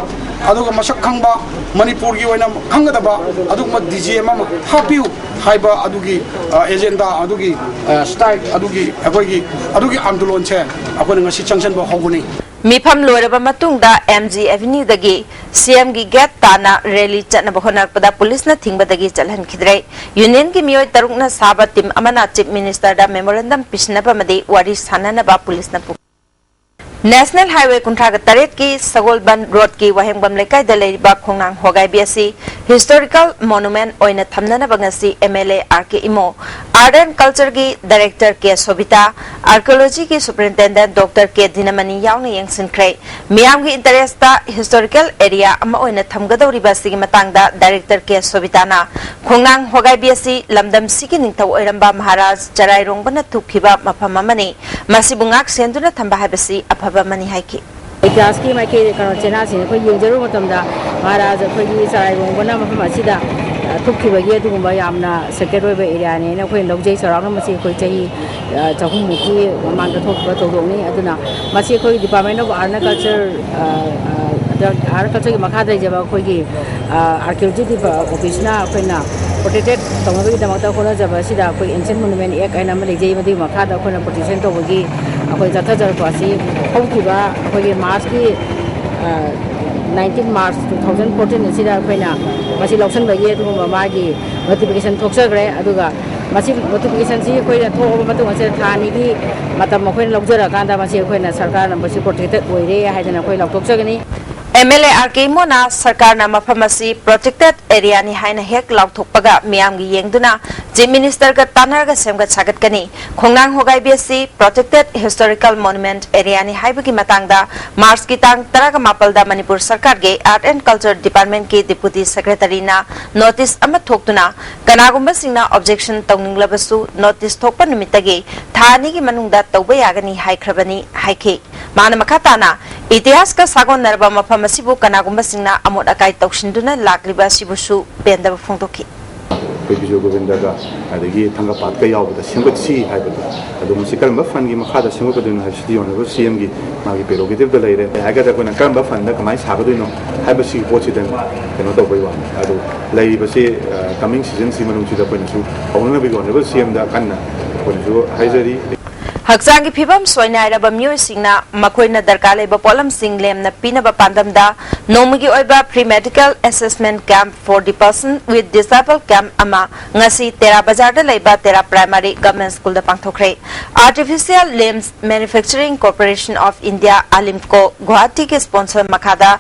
ꯑꯗꯨꯒ ꯃꯁꯛ ꯈꯪꯕ, ꯃꯅꯤꯄꯨꯔꯒꯤ ꯑꯣꯏꯅ ꯈꯪꯒꯗꯕ ꯑꯗꯨꯒꯨꯝꯕ D G M ꯑꯃ ꯍꯥꯞꯄꯤꯌꯨ ꯍꯥꯏꯕ ꯑꯗꯨꯒꯤ, ꯑ, agenda, ꯑꯗꯨꯒꯤ, ꯑ, strike, ꯑꯗꯨꯒꯤ ꯑꯩꯈꯣꯏꯒꯤ ꯑꯗꯨꯒꯤ ꯑꯟꯗꯣꯂꯟꯁꯦ ꯑꯩꯈꯣꯏꯅ ꯉꯁꯤ ꯆꯪꯁꯤꯟꯕ ꯍꯧꯕꯅꯤ꯫ ꯃꯤꯐꯝ ꯂꯣꯏꯔꯕ ꯃꯇꯨꯡꯗ M G Avenue ꯗꯒꯤ C M ꯒꯤ gate ꯇꯥꯟꯅ rally ꯆꯠꯅꯕ ꯍꯣꯠꯅꯔꯛꯄꯗ ꯄꯨꯂꯤꯁꯅ ꯊꯤꯡꯕꯗꯒꯤ ꯆꯠꯍꯟꯈꯤꯗ꯭ꯔꯦ꯫ Union ꯒꯤ ꯃꯤꯑꯣꯏ ꯇꯔꯨꯛꯅ ꯁꯥꯕ team ꯑꯃꯅ Chief Minister ꯗ memorandum ꯄꯤꯁꯤꯟꯅꯕ ꯑꯃꯗꯤ ꯋꯥꯔꯤ ꯁꯥꯟꯅꯅꯕ ꯄꯨꯂꯤꯁꯅ ꯄꯨ-, National Highway ꯀꯨꯟꯊ꯭ꯔꯥꯒ ꯇꯔꯦꯠꯀꯤ ꯁꯒꯣꯜꯕꯟ road ꯀꯤ ꯋꯥꯍꯦꯡꯕꯝ ꯂꯩꯀꯥꯏꯗ ꯂꯩꯔꯤꯕ ꯈꯣꯡꯅꯥꯡ ꯍꯣꯒꯥꯏꯕꯤ ꯑꯁꯤ Historical monument ꯑꯣꯏꯅ ꯊꯝꯅꯅꯕ ꯉꯁꯤ M L A R K Imo, Art and Culture ꯒꯤ Director K ꯁꯣꯕꯤꯇꯥ, Archaeology ꯒꯤ Superintendent Doctor K ꯗꯤꯅꯃꯅꯤ ꯌꯥꯎꯅ ꯌꯦꯡꯁꯤꯟꯈ꯭ꯔꯦ꯫ ꯃꯤꯌꯥꯝꯒꯤ interest ꯇ historical area ꯑꯃ ꯑꯣꯏꯅ ꯊꯝꯒꯗꯧꯔꯤꯕ ꯑꯁꯤꯒꯤ ꯃꯇꯥꯡꯗ Director K ꯁꯣꯕꯤꯇꯥꯅ, ꯈꯣꯡꯅꯥꯡ ꯍꯣꯒꯥꯏꯕꯤ ꯑꯁꯤ ꯂꯝꯗꯝꯁꯤꯒꯤ ꯅꯤꯡꯊꯧ ꯑꯣꯏꯔꯝꯕ ꯃꯍꯥꯔꯥꯖ ꯆꯔꯥꯏꯔꯣꯡꯕꯅ ꯊꯨꯞꯈꯤꯕ ꯃꯐꯝ ꯑꯃꯅꯤ꯫ ꯃꯁꯤꯕꯨ ꯉꯥꯛ ꯁꯦꯟꯗꯨꯅ ꯊꯝꯕ ꯍꯥꯏꯕꯁꯤ ꯑꯐꯕ ꯑꯃꯅꯤ ꯍꯥꯏꯈꯤ꯫ ꯏꯇꯤꯍꯥꯁꯀꯤ ꯃꯥꯏꯀꯩ, ꯀꯩꯅꯣ, ꯆꯦꯅꯥꯁꯤꯡ ꯑꯩꯈꯣꯏ ꯌꯦꯡꯖꯔꯨꯕ ꯃꯇꯝꯗ, ꯃꯍꯥꯔꯥꯖ ꯑꯩꯈꯣꯏꯒꯤ ꯆꯔꯥꯏꯔꯣꯡꯕꯅ ꯃꯐꯝ ꯑꯁꯤꯗ, ꯑ, ꯊꯨꯞꯈꯤꯕꯒꯤ ꯑꯗꯨꯒꯨꯝꯕ ꯌꯥꯝꯅ sacred ꯑꯣꯏꯕ area ꯅꯦꯅ ꯑꯩꯈꯣꯏꯅ ꯂꯧꯖꯩ꯫ ꯆꯥꯎꯔꯥꯛꯅ ꯃꯁꯤ ꯑꯩꯈꯣꯏ ꯆꯍꯤ, ꯑ, ꯆꯍꯨꯝꯃꯨꯛꯀꯤ ꯃꯃꯥꯡꯗ ꯊꯣꯛꯈꯤꯕ ꯊꯧꯗꯣꯛꯅꯤ꯫ ꯑꯗꯨꯅ ꯃꯁꯤ ꯑꯩꯈꯣꯏꯒꯤ Department of Art and Culture, ꯑ, ꯑ, Art and Culture ꯒꯤ ꯃꯈꯥꯗ ꯂꯩꯖꯕ ꯑꯩꯈꯣꯏꯒꯤ, ꯑ, Archaeology Depa-, Office ꯅ ꯑꯩꯈꯣꯏꯅ protected ꯇꯧꯅꯕꯒꯤꯗꯃꯛꯇ ꯍꯣꯠꯅꯖꯕ ꯑꯁꯤꯗ ꯑꯩꯈꯣꯏ Ancient Monument Act ꯍꯥꯏꯅ ꯑꯃ ꯂꯩꯖꯩ, ꯃꯗꯨꯒꯤ ꯃꯈꯥꯗ ꯑꯩꯈꯣꯏꯅ protection ꯇꯧꯕꯒꯤ ꯑꯩꯈꯣꯏ ꯆꯠꯊꯖꯔꯛꯄ ꯑꯁꯤ ꯍꯧꯈꯤꯕ ꯑꯩꯈꯣꯏꯒꯤ March ꯀꯤ, ꯑ, nineteen March two thousand fourteen ꯑꯁꯤꯗ ꯑꯩꯈꯣꯏꯅ ꯃꯁꯤ ꯂꯧꯁꯤꯟꯕꯒꯤ ꯑꯗꯨꯒꯨꯝꯕ ꯃꯥꯒꯤ notification ꯊꯣꯛꯆꯈ꯭ꯔꯦ꯫ ꯑꯗꯨꯒ ꯃꯁꯤ notification ꯁꯤ ꯑꯩꯈꯣꯏꯅ ꯊꯣꯛꯑꯕ ꯃꯇꯨꯡ ꯑꯁꯤꯗ ꯊꯥ ꯑꯅꯤꯒꯤ ꯃꯇꯝ ꯑꯩꯈꯣꯏꯅ ꯂꯧꯖꯔꯀꯥꯟꯗ ꯃꯁꯤ ꯑꯩꯈꯣꯏꯅ ꯁꯔꯀꯥꯔꯅ ꯃꯁꯤ protected ꯑꯣꯏꯔꯦ ꯍꯥꯏꯗꯅ ꯑꯩꯈꯣꯏ ꯂꯥꯎꯊꯣꯛꯆꯒꯅꯤ꯫ M L A R K ꯏꯃꯣꯅ ꯁꯔꯀꯥꯔꯅ ꯃꯐꯝ ꯑꯁꯤ protected area ꯅꯤ ꯍꯥꯏꯅ ꯍꯦꯛ ꯂꯥꯎꯊꯣꯛꯄꯒ ꯃꯤꯌꯥꯝꯒꯤ ꯌꯦꯡꯗꯨꯅ Chief Minister ꯒ ꯇꯥꯟꯅꯔꯒ ꯁꯦꯝꯒꯠ ꯁꯥꯒꯠꯀꯅꯤ꯫ ꯈꯣꯡꯅꯥꯡ ꯍꯣꯒꯥꯏꯕꯤ ꯑꯁꯤ protected historical monument area ꯅꯤ ꯍꯥꯏꯕꯒꯤ ꯃꯇꯥꯡꯗ March ꯀꯤ ꯇꯥꯡ ꯇꯔꯥꯒ ꯃꯥꯄꯜꯗ ꯃꯅꯤꯄꯨꯔ ꯁꯔꯀꯥꯔꯒꯤ Art and Culture Department ꯀꯤ Deputy Secretary ꯅ notice ꯑꯃ ꯊꯣꯛꯇꯨꯅ, ꯀꯅꯥꯒꯨꯝꯕꯁꯤꯡꯅ objection ꯇꯧꯅꯤꯡꯂꯕꯁꯨ notice ꯊꯣꯛꯄ ꯅꯨꯃꯤꯠꯇꯒꯤ ꯊꯥ ꯑꯅꯤꯒꯤ ꯃꯅꯨꯡꯗ ꯇꯧꯕ ꯌꯥꯒꯅꯤ ꯍꯥꯏꯈ꯭ꯔꯕꯅꯤ ꯍꯥꯏꯈꯤ꯫ ꯃꯥꯅ ꯃꯈꯥ ꯇꯥꯅ, ꯏꯇꯤꯍꯥꯁꯀ ꯁꯥꯒꯣꯟꯅꯔꯕ ꯃꯐꯝ ꯑꯁꯤꯕꯨ ꯀꯅꯥꯒꯨꯝꯕꯁꯤꯡꯅ ꯑꯃꯣꯠ ꯑꯀꯥꯏ ꯇꯧꯁꯤꯟꯗꯨꯅ ꯂꯥꯛꯂꯤꯕ ꯑꯁꯤꯕꯨꯁꯨ ꯄꯦꯟꯗꯕ ꯐꯣꯡꯗꯣꯛꯈꯤ꯫ ꯑꯩꯈꯣꯏ ꯕꯤꯖꯣꯏ ꯒꯣꯕꯤꯟꯗꯒ ꯑꯗꯒꯤ ꯊꯥꯡꯒ ꯄꯥꯠꯀ ꯌꯥꯎꯕꯗ ꯁꯦꯝꯒꯠꯁꯤ ꯍꯥꯏꯕꯗꯣ, ꯑꯗꯣ ꯃꯁꯤ ꯀꯔꯝꯕ fund ꯀꯤ ꯃꯈꯥꯗ ꯁꯦꯝꯒꯠꯀꯗꯣꯏꯅꯣ ꯍꯥꯏꯕꯁꯤꯗꯤ Honourable C M ꯒꯤ ꯃꯥꯒꯤ prerogative ꯗ ꯂꯩꯔꯦ꯫ ꯍꯥꯏꯔꯒꯗꯤ ꯑꯩꯈꯣꯏꯅ ꯀꯔꯝꯕ fund ꯗ ꯀꯃꯥꯏꯅ ꯁꯥꯒꯗꯣꯏꯅꯣ ꯍꯥꯏꯕꯁꯤꯒꯤ ꯄꯣꯠꯁꯤꯗ ꯀꯩꯅꯣ ꯇꯧꯕꯩ ꯋꯥꯅꯤ꯫ ꯑꯗꯣ ꯂꯩꯔꯤꯕꯁꯤ, ꯑ, coming season ꯁꯤ ꯃꯅꯨꯡꯁꯤꯗ ꯑꯩꯈꯣꯏꯅꯁꯨ ꯍꯧꯅꯅꯕꯒꯤ Honourable C M ꯗ ꯀꯟꯅ ꯑꯩꯈꯣꯏꯅꯁꯨ ꯍꯥꯏꯖꯔꯤ꯫ ꯍꯛꯆꯥꯡꯒꯤ ꯐꯤꯕꯝ ꯁꯣꯏꯅꯥꯏꯔꯕ ꯃꯤꯑꯣꯏꯁꯤꯡꯅ ꯃꯈꯣꯏꯅ ꯗꯔꯀꯥꯔ ꯂꯩꯕ ꯄꯣꯠꯂꯝꯁꯤꯡ ꯂꯦꯝꯅ ꯄꯤꯅꯕ ꯄꯥꯟꯗꯝꯗ ꯅꯣꯡꯃꯒꯤ ꯑꯣꯏꯕ Free Medical Assessment Camp for the Person with Disable Camp ꯑꯃ ꯉꯁꯤ ꯇꯦꯔꯥ ꯕꯖꯥꯔꯗ ꯂꯩꯕ ꯇꯦꯔꯥ Primary Government Schoolꯗ ꯄꯥꯡꯊꯣꯛꯈ꯭ꯔꯦ꯫ Artificial Limbs Manufacturing Corporation of India, ALIMCO, ꯒꯨꯋꯥꯍꯥꯇꯤꯒꯤ sponsor ꯃꯈꯥꯗ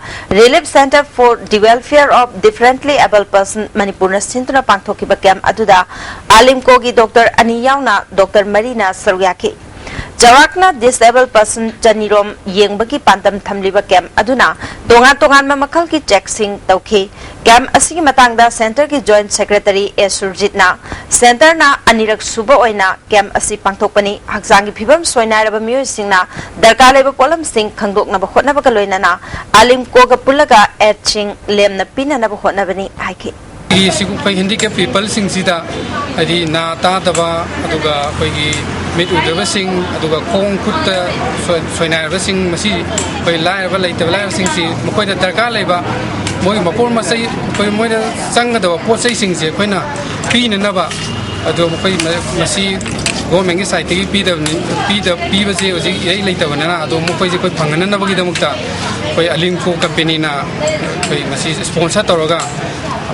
Relief Centre for the Welfare of Differently Abled Person ꯃꯅꯤꯄꯨꯔꯅ ꯁꯤꯟꯗꯨꯅ ꯄꯥꯡꯊꯣꯛꯈꯤꯕ camp ꯑꯗꯨꯗ ALIMCOꯒꯤ doctor ꯑꯅꯤ ꯌꯥꯎꯅ doctor ꯃꯔꯤꯅ ꯁꯔꯨꯛ ꯌꯥꯈꯤ꯫ ꯆꯥꯎꯔꯥꯛꯅ disable person ꯆꯅꯤꯔꯣꯝ ꯌꯦꯡꯕꯒꯤ ꯄꯥꯟꯗꯝ ꯊꯝꯂꯤꯕ camp ꯑꯗꯨꯅ ꯇꯣꯉꯥꯟ ꯇꯣꯉꯥꯟꯕ ꯃꯈꯜꯒꯤ checkꯁꯤꯡ ꯇꯧꯈꯤ꯫ Camp ꯑꯁꯤꯒꯤ ꯃꯇꯥꯡꯗ centreꯒꯤ Joint Secretary ꯑꯦ ꯁꯨꯔꯖꯤꯠꯅ, centreꯅ ꯑꯅꯤꯔꯛ ꯁꯨꯕ ꯑꯣꯏꯅ camp ꯑꯁꯤ ꯄꯥꯡꯊꯣꯛꯄꯅꯤ꯫ ꯍꯛꯆꯥꯡꯒꯤ ꯐꯤꯕꯝ ꯁꯣꯏꯅꯥꯏꯔꯕ ꯃꯤꯑꯣꯏꯁꯤꯡꯅ ꯗꯔꯀꯥꯔ ꯂꯩꯕ ꯄꯣꯠꯂꯝꯁꯤꯡ ꯈꯪꯗꯣꯛꯅꯕ ꯍꯣꯠꯅꯕꯒ ꯂꯣꯏꯅꯅ ALIMCOꯒ ꯄꯨꯜꯂꯒ aidꯁꯤꯡ ꯂꯦꯝꯅ ꯄꯤꯅꯅꯕ ꯍꯣꯠꯅꯕꯅꯤ ꯍꯥꯏꯈꯤ꯫ ꯑꯩꯈꯣꯏꯒꯤ ꯁꯤꯒꯨꯝ-, ꯑꯩꯈꯣꯏ handicap peopleꯁꯤꯡꯁꯤꯗ, ꯍꯥꯏꯗꯤ ꯅꯥ ꯇꯥꯗꯕ, ꯑꯗꯨꯒ ꯑꯩꯈꯣꯏꯒꯤ ꯃꯤꯠ ꯎꯗꯕꯁꯤꯡ, ꯑꯗꯨꯒ ꯈꯣꯡ ꯈꯨꯠꯇ ꯁꯣꯏ-, ꯁꯣꯏꯅꯥꯏꯔꯕꯁꯤꯡ, ꯃꯁꯤ ꯑꯩꯈꯣꯏ ꯂꯥꯏꯔꯕ, ꯂꯩꯇꯕ ꯂꯥꯏꯔꯕꯁꯤꯡꯁꯤ ꯃꯈꯣꯏꯗ ꯗꯔꯀꯥꯔ ꯂꯩꯕ ꯃꯣꯏꯒꯤ ꯃꯄꯣꯠ ꯃꯆꯩ, ꯑꯩꯈꯣꯏ ꯃꯣꯏꯗ ꯆꯪꯒꯗꯕ ꯄꯣꯠ ꯆꯩꯁꯤꯡꯁꯦ ꯑꯩꯈꯣꯏꯅ ꯄꯤꯅꯅꯕ, ꯑꯗꯣ ꯃꯈꯣꯏ ꯃ-, ꯃꯁꯤ governmentꯀꯤ sideꯇꯒꯤ ꯄꯤꯗꯕꯅꯤ, ꯄꯤꯗ-, ꯄꯤꯕꯁꯦ ꯍꯧꯖꯤꯛ ꯏꯔꯩ ꯂꯩꯇꯕꯅꯤꯅ, ꯑꯗꯣ ꯃꯈꯣꯏꯁꯦ ꯑꯩꯈꯣꯏ ꯐꯪꯍꯟꯅꯅꯕꯒꯤꯗꯃꯛꯇ ꯑꯩꯈꯣꯏ ALIMCO companyꯅ ꯑꯩꯈꯣꯏ ꯃꯁꯤ sponsor ꯇꯧꯔꯒ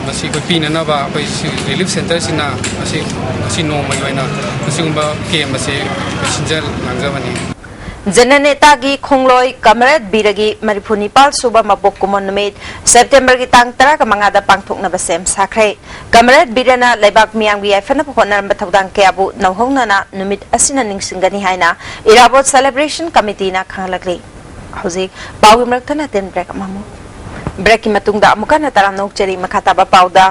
ꯃꯁꯤ ꯑꯩꯈꯣꯏ ꯄꯤꯅꯅꯕ ꯑꯩꯈꯣꯏ ꯁꯤ relief centreꯁꯤꯅ ꯃꯁꯤ, ꯉꯁꯤ ꯅꯣꯡꯃꯒꯤ ꯑꯣꯏꯅ ꯃꯁꯤꯒꯨꯝꯕ camp ꯑꯁꯤ ꯑꯩꯈꯣꯏ ꯁꯤꯟꯖ ꯂꯥꯡꯖꯕꯅꯤ꯫ ꯖꯅꯅꯦꯇꯥꯒꯤ ꯈꯣꯡꯂꯣꯏ ꯀꯃꯔꯦꯗ ꯕꯤꯔꯒꯤ ꯃꯔꯤꯐꯨ ꯅꯤꯄꯥꯜ ꯁꯨꯕ ꯃꯄꯣꯛ ꯀꯨꯝꯑꯣꯟ ꯅꯨꯃꯤꯠ Septemberꯒꯤ ꯇꯥꯡ ꯇꯔꯥꯒ ꯃꯉꯥꯗ ꯄꯥꯡꯊꯣꯛꯅꯕ ꯁꯦꯝ ꯁꯥꯈ꯭ꯔꯦ꯫ ꯀꯃꯔꯦꯗ ꯕꯤꯔꯅ ꯂꯩꯕꯥꯛ ꯃꯤꯌꯥꯝꯒꯤ ꯌꯥꯏꯐꯅꯕ ꯍꯣꯠꯅꯔꯝꯕ ꯊꯧꯗꯥꯡ ꯀꯌꯥꯕꯨ ꯅꯧꯍꯧꯅꯅ ꯅꯨꯃꯤꯠ ꯑꯁꯤꯅ ꯅꯤꯡꯁꯤꯡꯒꯅꯤ ꯍꯥꯏꯅ ꯏꯔꯥꯕꯣꯠ celebration committeeꯅ ꯈꯪꯍꯜꯂꯛꯂꯤ꯫ ꯍꯧꯖꯤꯛ ꯄꯥꯎꯒꯤ ꯃꯔꯛꯇ ꯅꯇꯦꯟ break ꯑꯃꯃꯨꯛ꯫ Breakꯀꯤ ꯃꯇꯨꯡꯗ ꯑꯃꯨꯛ ꯍꯟꯅ ꯇꯔꯥꯝꯅ ꯑꯣꯛꯆꯔꯤ꯫ ꯃꯈꯥ ꯇꯥꯕ ꯄꯥꯎꯗ,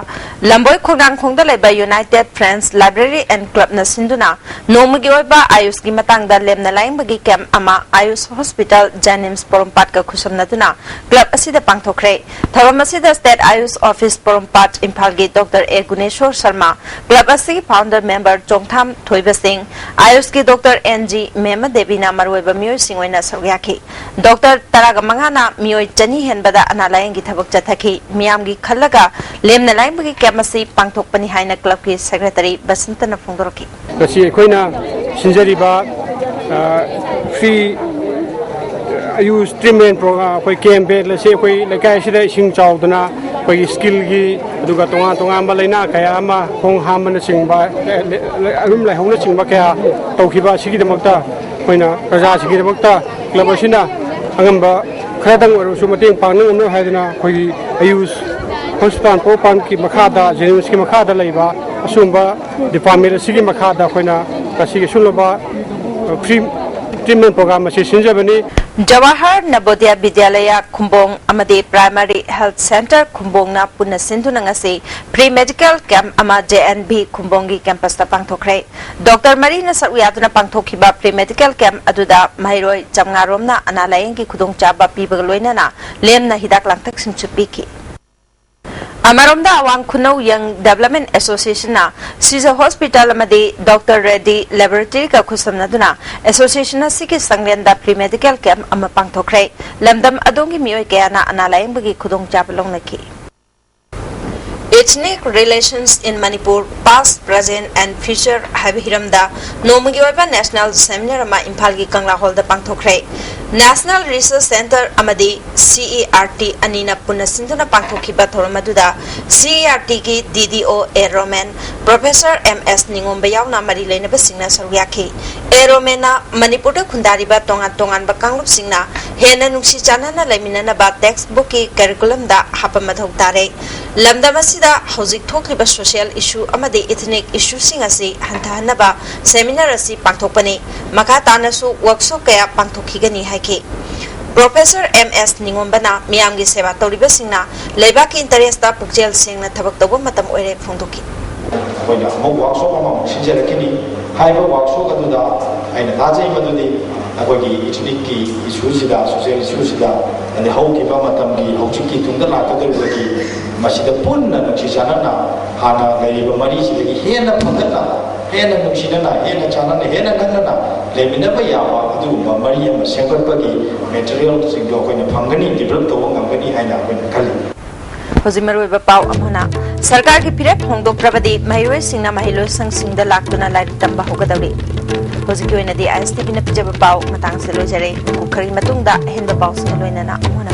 ꯂꯝꯕꯣꯏ ꯈꯣꯡꯅꯥꯡꯈꯣꯡꯗ ꯂꯩꯕ United Friends Library and Clubꯅ ꯁꯤꯟꯗꯨꯅ ꯅꯣꯡꯃꯒꯤ ꯑꯣꯏꯕ ꯑꯥꯌꯨꯁꯀꯤ ꯃꯇꯥꯡꯗ ꯂꯦꯝꯅ ꯂꯥꯌꯦꯡꯕꯒꯤ camp ꯑꯃ ꯑꯥꯌꯨꯁ hospital JNIMS ꯄꯣꯔꯣꯝꯄꯥꯠꯀ ꯈꯨꯠꯁꯝꯅꯗꯨꯅ club ꯑꯁꯤꯗ ꯄꯥꯡꯊꯣꯛꯈ꯭ꯔꯦ꯫ ꯊꯧꯔꯝ ꯑꯁꯤꯗ state ꯑꯥꯌꯨꯁ office ꯄꯣꯔꯣꯝꯄꯥꯠ ꯏꯝꯐꯥꯜꯒꯤ doctor A Guneshor Sharma, club ꯑꯁꯤꯒꯤ founder member ꯆꯣꯡꯊꯥꯝ ꯊꯣꯏꯕꯁꯤꯡ, ꯑꯥꯌꯨꯁꯀꯤ doctor ꯑꯦꯟ ꯖꯤ ꯃꯦꯃ ꯗꯦꯕꯤꯅ ꯃꯔꯨꯑꯣꯏꯕ ꯃꯤꯑꯣꯏꯁꯤꯡ ꯑꯣꯏꯅ ꯁꯔꯨꯛ ꯌꯥꯈꯤ꯫ Doctor ꯇꯔꯥꯒ ꯃꯉꯥꯅ ꯃꯤꯑꯣꯏ ꯆꯅꯤ ꯍꯦꯟꯕꯗ ꯑꯅꯥ ꯂꯥꯌꯦꯡꯒꯤ ꯊꯕꯛ ꯆꯠꯊꯈꯤ꯫ ꯃꯤꯌꯥꯝꯒꯤ ꯈꯜꯂꯒ ꯂꯦꯝꯅ ꯂꯥꯌꯦꯡꯕꯒꯤ camp ꯑꯁꯤ ꯄꯥꯡꯊꯣꯛꯄꯅꯤ ꯍꯥꯏꯅ clubꯀꯤ secretary ꯕꯁꯟꯇꯅ ꯐꯣꯡꯗꯣꯔꯛꯈꯤ꯫ ꯉꯁꯤ ꯑꯩꯈꯣꯏꯅ ꯁꯤꯟꯖꯔꯤꯕ Free Ayush treatment program, ꯑꯩꯈꯣꯏ ꯀꯦꯝꯄꯦꯟ ꯑꯁꯤ ꯑꯩꯈꯣꯏ ꯂꯩꯀꯥꯏ ꯑꯁꯤꯗ ꯏꯁꯤꯡ ꯆꯥꯎꯗꯅ ꯑꯩꯈꯣꯏꯒꯤ ꯁ꯭ꯀꯤꯜꯒꯤ, ꯑꯗꯨꯒ ꯇꯣꯉꯥꯟ ꯇꯣꯉꯥꯟꯕ ꯂꯥꯏꯅꯥ ꯀꯌꯥ ꯑꯃ, ꯈꯣꯡ ꯍꯥꯝꯕꯅꯆꯤꯡꯕ, ꯑꯗꯨꯝ ꯂꯥꯏꯍꯧꯅꯆꯤꯡꯕ ꯀꯌꯥ ꯇꯧꯈꯤꯕ ꯑꯁꯤꯒꯤꯗꯃꯛꯇ ꯑꯩꯈꯣꯏꯅ ꯄ꯭ꯔꯖꯥꯁꯤꯡꯒꯤꯗꯃꯛꯇ ꯀ꯭ꯂꯕ ꯑꯁꯤꯅ ꯑꯉꯝꯕ ꯈꯔꯗꯪ ꯑꯣꯏꯔꯕꯁꯨ ꯃꯇꯦꯡ ꯄꯥꯡꯅꯕ ꯍꯥꯏꯗꯨꯅ ꯑꯩꯈꯣꯏꯒꯤ ꯑꯌꯨꯁ ꯍꯣꯁꯄꯤꯇꯥꯜ ꯄꯣꯔꯣꯝꯄꯥꯠꯀꯤ ꯃꯈꯥꯗ, ꯖꯦꯅꯤꯝꯁꯀꯤ ꯃꯈꯥꯗ ꯂꯩꯕ ꯑꯁꯤꯒꯨꯝꯕ ꯗꯤꯄꯥꯔꯠꯃꯦꯟ ꯑꯁꯤꯒꯤ ꯃꯈꯥꯗ ꯑꯩꯈꯣꯏꯅ ꯉꯁꯤꯒꯤ ꯁꯤꯒꯨꯝꯂꯕ ꯐ꯭ꯔꯤ ꯇ꯭ꯔꯤꯠꯃꯦꯟ ꯄ꯭ꯔꯣꯒ꯭ꯔꯥꯝ ꯑꯁꯤ ꯁꯤꯟꯖꯕꯅꯤ꯫ ꯖꯋꯥꯍꯔ ꯅꯕꯣꯗꯤꯌꯥ ꯕꯤꯗ꯭ꯌꯥꯂꯌꯥ ꯈꯨꯝꯕꯣꯡ ꯑꯃꯗꯤ ꯄ꯭ꯔꯥꯏꯃꯥꯔꯤ ꯍꯦꯜꯊ ꯁꯦꯟꯇꯔ ꯈꯨꯝꯕꯣꯡꯅ ꯄꯨꯟꯅ ꯁꯤꯟꯗꯨꯅ ꯉꯁꯤ ꯐ꯭ꯔꯤ ꯃꯦꯗꯤꯀꯦꯜ ꯀꯦꯝꯞ ꯑꯃ ꯖꯦ ꯑꯦꯟ ꯚꯤ ꯈꯨꯝꯕꯣꯡꯒꯤ ꯀꯦꯝꯄꯁꯇ ꯄꯥꯡꯊꯣꯛꯈ꯭ꯔꯦ꯫ ꯗꯣꯛꯇꯔ ꯃꯔꯤꯅ ꯁꯔꯨꯛ ꯌꯥꯗꯨꯅ ꯄꯥꯡꯊꯣꯛꯈꯤꯕ ꯐ꯭ꯔꯤ ꯃꯦꯗꯤꯀꯦꯜ ꯀꯦꯝꯞ ꯑꯗꯨꯗ ꯃꯍꯩꯔꯣꯏ ꯆꯥꯝꯃꯉꯥ ꯔꯣꯝꯅ ꯑꯅꯥ ꯂꯥꯌꯦꯡꯒꯤ ꯈꯨꯗꯣꯡꯆꯥꯕ ꯄꯤꯕꯒ ꯂꯣꯏꯅꯅ ꯂꯦꯝꯅ ꯍꯤꯗꯥꯛ ꯂꯥꯡꯊꯛꯁꯤꯡꯁꯨ ꯄꯤꯈꯤ꯫ ꯑꯃꯔꯣꯝꯗ, ꯑꯋꯥꯡ ꯈꯨꯅꯧ ꯌꯪ ꯗꯦꯕꯂꯞꯃꯦꯟ ꯑꯦꯁꯣꯁꯤꯌꯦꯁꯟꯅ ꯁꯤꯖ ꯍꯣꯁꯄꯤꯇꯥꯜ ꯑꯃꯗꯤ ꯗꯣꯛꯇꯔ ꯔꯦꯗꯤ ꯂꯦꯕꯣꯔꯦꯇꯔꯤꯒ ꯈꯨꯠꯁꯝꯅꯗꯨꯅ ꯑꯦꯁꯣꯁꯤꯌꯦꯁꯟ ꯑꯁꯤꯒꯤ ꯁꯪꯂꯦꯟꯗ ꯐ꯭ꯔꯤ ꯃꯦꯗꯤꯀꯦꯜ ꯀꯦꯝꯞ ꯑꯃ ꯄꯥꯡꯊꯣꯛꯈ꯭ꯔꯦ꯫ ꯂꯝꯗꯝ ꯑꯗꯣꯝꯒꯤ ꯃꯤꯑꯣꯏ ꯀꯌꯥꯅ ꯑꯅꯥ ꯂꯥꯌꯦꯡꯕꯒꯤ ꯈꯨꯗꯣꯡꯆꯥꯕ ꯂꯧꯅꯈꯤ꯫ Ethnic Relations in Manipur: Past, Present and Future ꯍꯥꯏꯕ ꯍꯤꯔꯝꯗ ꯅꯣꯡꯃꯒꯤ ꯑꯣꯏꯕ ꯅꯦꯁꯅꯦꯜ ꯁꯦꯃꯤꯅꯥꯔ ꯑꯃ ꯏꯝꯐꯥꯜꯒꯤ ꯀꯪꯂꯥ ꯍꯣꯜꯗ ꯄꯥꯡꯊꯣꯛꯈ꯭ꯔꯦ꯫ ꯅꯦꯁꯅꯦꯜ ꯔꯤꯁꯔꯁ ꯁꯦꯟꯇꯔ ꯑꯃꯗꯤ ꯁꯤ ꯏ ꯑꯥꯔ ꯇꯤ ꯑꯅꯤꯅ ꯄꯨꯟꯅ ꯁꯤꯟꯗꯨꯅ ꯄꯥꯡꯊꯣꯛꯈꯤꯕ ꯊꯧꯔꯝ ꯑꯗꯨꯗ ꯁꯤ ꯏ ꯑꯥꯔ ꯇꯤꯒꯤ ꯗꯤ ꯗꯤ ꯑꯣ ꯑꯦ ꯔꯣꯃꯦꯟ, ꯄ꯭ꯔꯣꯐꯦꯁꯔ ꯑꯦꯝ ꯑꯦꯁ ꯅꯤꯉꯣꯝꯕ ꯌꯥꯎꯅ ꯃꯔꯤ ꯂꯩꯅꯕꯁꯤꯡꯅ ꯁꯔꯨꯛ ꯌꯥꯈꯤ꯫ ꯑꯦ ꯔꯣꯃꯦꯟꯅ ꯃꯅꯤꯄꯨꯔꯗ ꯈꯨꯟꯗꯥꯔꯤꯕ ꯇꯣꯉꯥꯟ ꯇꯣꯉꯥꯟꯕ ꯀꯥꯡꯂꯨꯞꯁꯤꯡꯅ ꯍꯦꯟꯅ ꯅꯨꯡꯁꯤ ꯆꯥꯟꯅꯅ ꯂꯩꯃꯤꯟꯅꯅꯕ ꯇꯦꯛꯁ ꯕꯨꯛꯀꯤ ꯀꯔꯤꯀꯨꯂꯝꯗ ꯍꯥꯞꯄ ꯃꯊꯧ ꯇꯥꯔꯦ꯫ ꯂꯝꯗꯝ ꯑꯁꯤꯗ ꯍꯧꯖꯤꯛ ꯊꯣꯛꯂꯤꯕ ꯁꯣꯁꯤꯌꯦꯜ ꯏꯁꯨ ꯑꯃꯗꯤ ꯏꯊꯅꯤꯛ ꯏꯁꯨꯁꯤꯡ ꯑꯁꯤ ꯍꯟꯊꯍꯟꯅꯕ ꯁꯦꯃꯤꯅꯥꯔ ꯑꯁꯤ ꯄꯥꯡꯊꯣꯛꯄꯅꯤ꯫ ꯃꯈꯥ ꯇꯥꯅꯁꯨ ꯋꯥꯔꯛꯁꯣꯞ ꯀꯌꯥ ꯄꯥꯡꯊꯣꯛꯈꯤꯒꯅꯤ ꯍꯥꯏꯈꯤ꯫ ꯄ꯭ꯔꯣꯐꯦꯁꯔ ꯑꯦꯝ ꯑꯦꯁ ꯅꯤꯉꯣꯝꯕꯅ ꯃꯤꯌꯥꯝꯒꯤ ꯁꯦꯕꯥ ꯇꯧꯔꯤꯕꯁꯤꯡꯅ ꯂꯩꯕꯥꯛꯀꯤ ꯏꯟꯇꯔꯦꯁꯇ ꯄꯨꯛꯆꯦꯜ ꯁꯦꯡꯅ ꯊꯕꯛ ꯇꯧꯕ ꯃꯇꯝ ꯑꯣꯏꯔꯦ ꯐꯣꯡꯗꯣꯛꯈꯤ꯫ ꯑꯩꯈꯣꯏꯅ ꯑꯃꯨꯛ ꯋꯥꯔꯛꯁꯣꯞ ꯑꯃꯃꯨꯛ ꯁꯤꯟꯖꯔꯛꯈꯤꯅꯤ꯫ ꯍꯥꯏꯔꯤꯕ ꯋꯥꯔꯛꯁꯣꯞ ꯑꯗꯨꯗ ꯑꯩꯅ ꯊꯥꯖꯩ ꯃꯗꯨꯗꯤ ꯑꯩꯈꯣꯏꯒꯤ ꯏꯊꯅꯤꯛꯀꯤ ꯏꯁꯨꯁꯤꯗ, ꯁꯣꯁꯤꯌꯦꯜ ꯏꯁꯨꯁꯤꯗ, ꯑꯗꯩ ꯍꯧꯈꯤꯕ ꯃꯇꯝꯒꯤ, ꯍꯧꯖꯤꯛꯀꯤ, ꯇꯨꯡꯗ ꯂꯥꯛꯀꯗꯧꯔꯤꯕꯒꯤ, ꯃꯁꯤꯗ ꯄꯨꯟꯅ ꯅꯨꯡꯁꯤ ꯆꯥꯟꯅꯅ ꯍꯥꯟꯅ ꯂꯩꯔꯤꯕ ꯃꯔꯤꯁꯤꯗꯒꯤ ꯍꯦꯟꯅ ꯐꯒꯠꯅ, ꯍꯦꯟꯅ ꯅꯨꯡꯁꯤꯅꯅ, ꯍꯦꯟꯅ ꯆꯥꯟꯅꯅ, ꯍꯦꯟꯅ ꯅꯛꯅꯅ ꯂꯩꯃꯤꯟꯅꯕ ꯌꯥꯕ ꯑꯗꯨꯒꯨꯝꯕ ꯃꯔꯤ ꯑꯃ ꯁꯦꯝꯒꯠꯄꯒꯤ ꯃꯦꯇꯔꯤꯌꯦꯜꯁꯤꯡꯗꯣ ꯑꯩꯈꯣꯏꯅ ꯐꯪꯒꯅꯤ, ꯗꯤꯕꯂꯞ ꯇꯧꯕ ꯉꯝꯒꯅꯤ ꯍꯥꯏꯅ ꯑꯩꯈꯣꯏꯅ ꯈꯜꯂꯤ꯫ ꯍꯧꯖꯤꯛ ꯃꯔꯨꯑꯣꯏꯕ ꯄꯥꯎ ꯑꯃꯅ, ꯁꯔꯀꯥꯔꯒꯤ ꯐꯤꯔꯦꯞ ꯍꯣꯡꯗꯣꯛꯇ꯭ꯔꯕꯗꯤ ꯃꯍꯩꯔꯣꯏꯁꯤꯡꯅ ꯃꯍꯩꯂꯣꯏꯁꯪꯁꯤꯡꯗ ꯂꯥꯛꯇꯨꯅ ꯂꯥꯏꯔꯤꯛ ꯇꯝꯕ ꯍꯧꯒꯗꯧꯔꯤ꯫ ꯍꯧꯖꯤꯛꯀꯤ ꯑꯣꯏꯅꯗꯤ ISTVꯅ ꯄꯤꯖꯕ ꯄꯥꯎ ꯃꯇꯥꯡꯁꯤꯗ ꯂꯣꯏꯖꯔꯦ꯫ ꯃꯀꯨꯞ ꯈꯔꯒꯤ ꯃꯇꯨꯡꯗ ꯑꯍꯦꯟꯕ ꯄꯥꯎꯁꯤꯡꯒ ꯂꯣꯏꯅꯅ ꯑꯃꯨꯛ